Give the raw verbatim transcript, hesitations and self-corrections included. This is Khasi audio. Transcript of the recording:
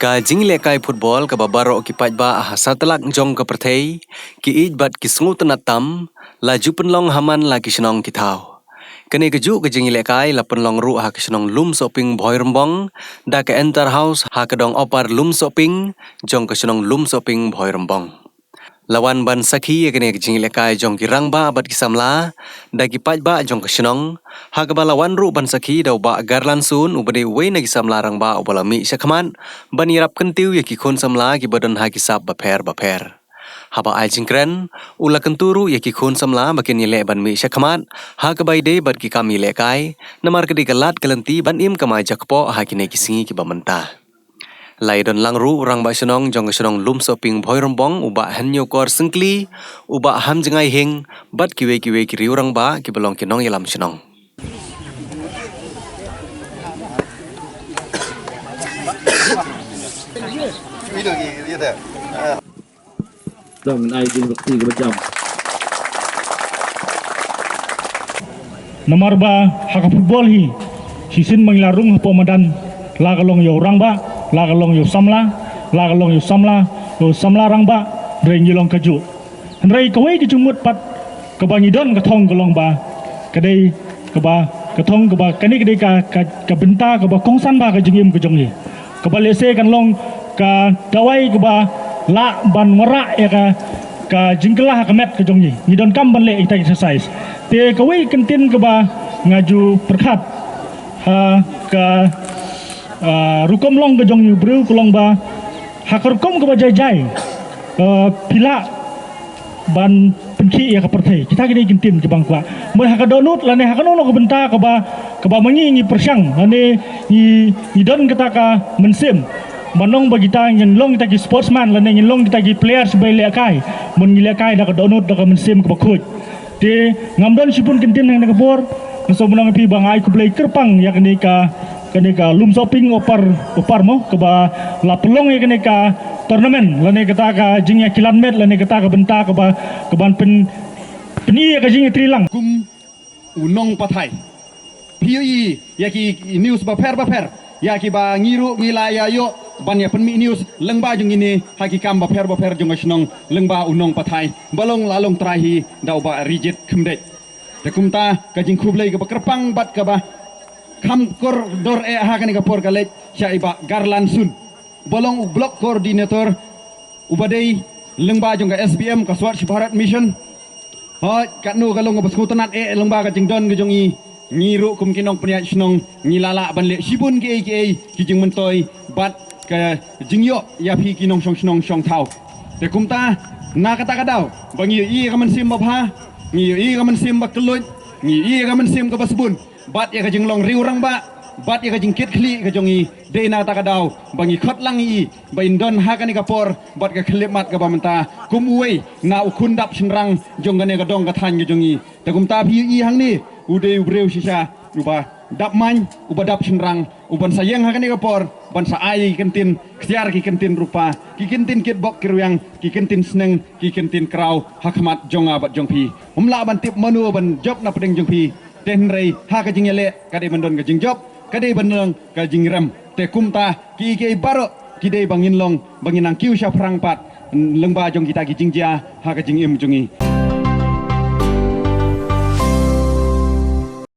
Ka jingïalehkai football kaba baroh ki paidbah ha satlak jong ka pyrthei ki ïeit bad ki sngewtynnat tam, la ju pynlong ha man la ki shnong ki thaw. Kane kajuh ka jingïalehkai la pynlong ruh ha ka shnong Lumsohping Bhoirymbong da ka Enter House ha ka dong Upper Lumsohping jong ka shnong Lumsohping Bhoirymbong. La wan ban sakhi ïa kane ka jingïalehkai jong ki rangbah bad ki samla da ki paidbah jong ka shnong, ha kaba la wan ruh ban sakhi da u Bah Garlan Sun uba dei uwei na ki samla rangbah uba la mih shakhmat ban ïarap kyntiew ïa ki khun samla kiba don ha ki sap bapher bapher. Haba ai jingkren, u la kyntu ruh ïa ki khun samla ba kin ïaleh ban mih shakhmat ha kaba ïadei bad ki kam ïalehkai, namar ka dei ka lad ka lynti ban im kamai jakpoh ha kine ki sngi kiba mynta. La ïadon lang ruh u rangbah shnong jong ka shnong Lumsohping Bhoirymbong, u Bah Hynñiewkor Syngkli, u Bah Hamjngai Hing bad kiwei kiwei ki riew rangbah kiba long ki nongïalam shnong. Dang ai jingrakti kaba jam. Namar ba ha ka football hi, shisien ba ngi la rung hapoh madan, la ka long ïa u rangbah, la ka long ïa u samla, la ka long ïa u samla, ïa u samla rangbah, hynrei ngi long kajuh. Hynrei kawei ka jingmut pat kaba ngi don ka thong ka long ba ka dei kaba, ka thong kaba, kane ka dei ka, ka, ka bynta kaba kongsan bha ka jingim ka jong ngi. Kaba lehse kan long ka dawai kaba lah ban wanrah ïa ka, ka jingkylla ha ka met ka jong ngi. Ngi donkam ban leh ita exercise. Te kawei ka ktien kaba nga ju pyrkhat ha ka, ah, rukom long ka jong ngi u briew ka long ba ha ka rukom kaba jai jai, ah, phi lah ban pynkhih ïa ka pyrthei. Kita ki dei ki ktien kiba nga kwah. Mo ha ka dohnud lane ha kano kano ka bynta kaba, kaba ma ngi ngi pyrshang lane ngi, ngi don kata ka mynsiem ban long ba kita ngin long kita ki sportsman lane ngin long kita ki players ba ïalehkai. Mo ngi lehkai da ka dohnud, da ka mynsiem kaba khuid. Te ngam don shibun ki ktien ha kane ka por. Nga sngewbha ong ïa phi ba nga ai khublei kyrpang ïa kane ka, kane ka Lumsohping Upper, Upper mo, kaba la pynlong ïa kane ka tournament lane kata ka jingïakilan met lane kata ka bynta kaba, kaban pyn, pyni ïa ka jingïatreilang kum u nongpathai. Phi ïohi ïa ki news bapher bapher ïa kiba ngi ruh ngi la ïa ïoh ban ïa pynmih news lyngba jong ngi ne ha ki kam bapher bapher jong ka shnong lyngba u nongpathai ba long la long trai hi da u Bah Rijit Khymdeit. Te kumta ka jingkhublei kaba kyrpang bad kaba kham kordor eh ha kane ka por ka leit sha i Bah Garlan Sun ba long u block coordinator uba dei lyngba jong ka S B M, ka Swachh Bharat Mission. Hooid, katno ka long kaba sngewtynnat eh lyngba ka jingdon ka jong ngi, ngi ruh kum ki nongpynïaid shnong ngi la lah ban leh shibun kiei kiei ki jingmyntoi bad ka jingïoh ïa phi ki nongshong shnong shong thaw. Te kumta na kata ka daw ba ngi ïohi ka mynsiem babha, ngi ïohi ka mynsiem ba kylluid, ngi ïohi ka mynsiem kaba sbun bad ïa ka jinglong riew rangbah bad ïa ka jingkit khlieh ka jong ngi. Dei na kata ka daw ba ngi khot lang ïa i ba in don ha kane ka por bad ka khyllipmat kaba mynta kum uwei na u khun dap shynrang jong kane ka dong ka thaiñ ka jong ngi. Te kumta phi ïohi hangne u dei u briew shisha uba dap main, uba dap shynrang, uban sa ïeng ha kane ka por ban sa ai ki ktien ksiar, ki ktien rupa, ki ktien kitbok kirwiang, ki ktien sneng, ki ktien kraw ha khmat jong nga bad jong phi. Ym lah ban tip mano ban jop na pdeng jong phi. Te hynrei ha ka jingïaleh ka dei ban don ka jingjop, ka dei ban don ka jingrem. Te kumta kiei kiei baroh ki dei ba ngin long, ba ngin nang kiew shaphrang pat lyngba jong kita ki jingjia ha ka jingim jong ngi.